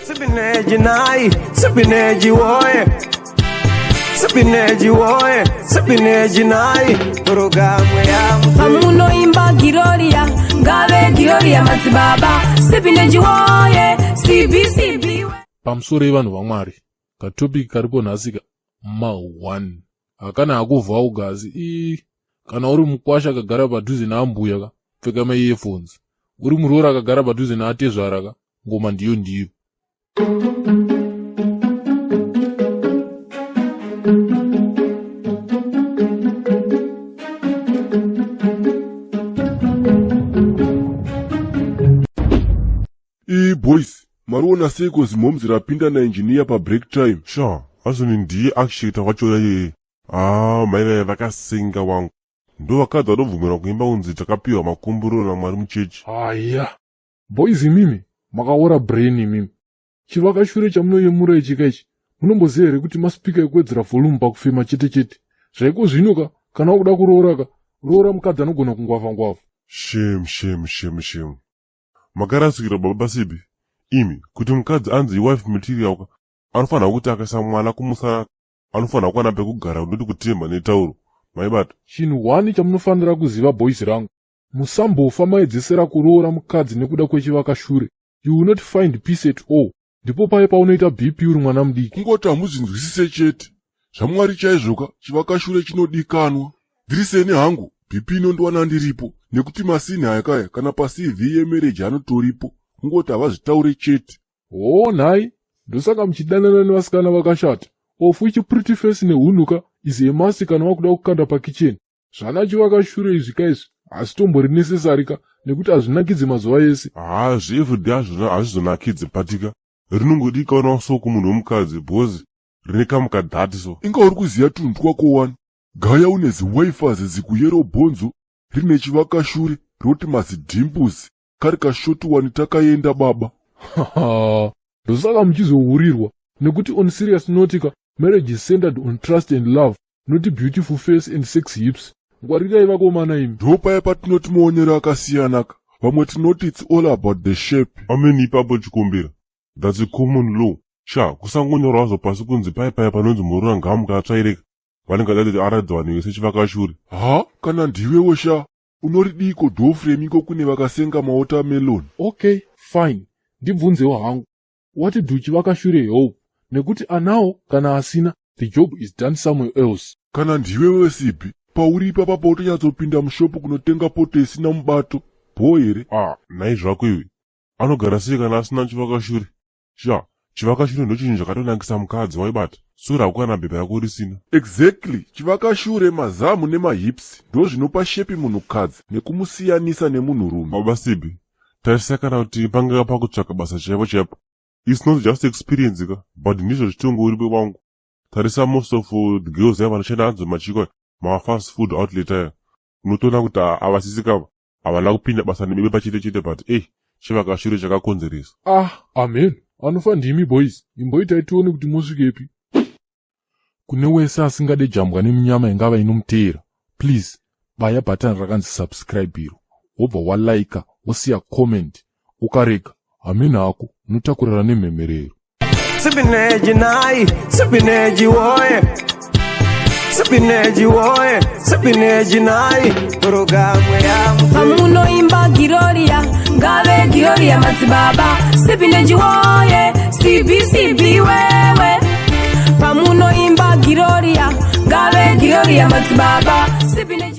Sipineji nai, sipineji woye. Sipineji woye, sipineji nai. Programu ya Pamunoimba Giroria, ngave Giroria madzibaba Sipineji woye, CBCB. Pamusoro yevanhu vaMwari, katopic karipo nhasi ka ma1 hakana hakuvha ugazi ii. Kana uri mukwasha akagara padhuze naambuya ka, pfeka maearphones. Uri muroora akagara padhuze naatezvara ka, ngoma ndiyo ndiyo. Ii boys, mariona seiko zimhoms rapinda naengineer pabreak time? Sha, azoni ndiye architect wacho iyeye. Ah, mai vaya vakasenga wangu. Ndo vakadzi vanobvumirwa kuimba kunzi takapiwa makumburo naMwari muchechi. Haya boys, imimi makaora brain imimi. Chivakashure chamunoyemura ichi kaichi, munomboziva here kuti maspeaker ekuwedzera volume pakufema chete chete? Zvaiko zvino ka, kana wakuda kuroora ka, roora mukadzi anogona kungwavha ngwavha. Shame, shame, shame, shame. Makarasikirwa baba Sibi. Imi, kuti mukadzi anzi wife material ka, anofanira kuti akaisa mwana kumusana, anofanira kuwana pekugara kunoti kutemba netauro. Maibata. Chinhu hwani chamunofanira kuziva, boys rangu, musambofa maedzesera kuroora mukadzi nekuda kwechivakashure. You will not find peace at all. Ndipo paye paunoita BP uri mwana mudiki. Kungoti hamuzvinzwisise chete. ZvaMwari chaizvoka, chivakashure chinodikanwa. Ndiri seni hangu, BP inondiwana ndiripo, nekuti masini aya kana paCV yemarriage anotoripo. Kungoti havazvitaure chete. Hoo nhai, ndosaka muchidanana nevasikana vakashata. Of which pretty face nehunhuka is a must kana wakuda kukanda pakicheni. Zvana chivakashure izvi kaizvi hazvitombori necessary ka, nekuti hazvinakidzi mazuva ese. Haa, zveeveryday hazvona hazvizonakidzi patika. Rinongodikanwa so kumunhu wemukadzi because rine kamukadhati so. Inga uri kuziya tunhu twako wani. Gaya une ziwaifers zikuyero bhonzo rine chivakashure roti mazidimples kari kashort wani takaenda baba. Ndosaka muchizohurirwa, nekuti on serious note ka, marriage is centered on trust and love, not beautiful face and sex hips. Ngwarirai vakomana imi. Ndo paya patinoti maonero akasiyanaka. Vamwe tinoti it's all about the shape. Ameni ipapo chikumbira. That's a common law. Sha, kusangonyorwa hazvo pasi kunzi pai pai panonzi muroora ngamuka atsvaireka. Vanenge vadati aratidza vanhu vese chivakashure. Ha, kana ndiwewo sha, unoridiko door frame iko kune vakasenga mawatermelon? Okay, fine. Ndibvunzewo hangu. What do chivakashure help? Nekuti anawo kana asina, the job is done somewhere else. Kana ndiwewe Sibi, pauri ipapa pautonyatsopinda mushopu kunotenga poto isina mubato. Bho here? Ah, nhai zvako iwe. Anogara sei kana asina chivakashure? Sha, chivakashure ndochinhu chakatonakisa mukadzi waibata. Sure hako kana bhebha rako risina. Exactly, chivakashure, mazamu nemahips ndo zvinopa shape munhukadzi nekumusiyanisa nemunhurume. Baba Sibi, tarisa kana kuti pangava pakutsvaka basa chaipo chaipo. It's not just experience ka, but ndizvo zvichitongoripo wangu. Tarisa most of the girls aya vanoshanda hanzi machiko mafast food outlet aya. Unotoona kuti havasisi kava. Havana kupinda basa nebebe pachete chete, but eh, chivakashure chakakonzeresa. Ah, amen. Anofa ndimi boys. Imboitai tione kuti mosvikepi. Kune wese asingade jambwa nemunyama ingava inomuteera, please baya bhatani rakanzi subscribe iro, wobva walaika, wosiya comment. Ukarega, hamene hako, unotakurana nemhemherero. Sipineji nai, sipineji woye. Sipineji woye, sipineji nai. Programu ya Pamunoimba Giroria, ngave Giroria madzibaba Sipineji woye, CBCB wewe. Pamunoimba Giroria, ngave Giroria madzibaba Sipineji.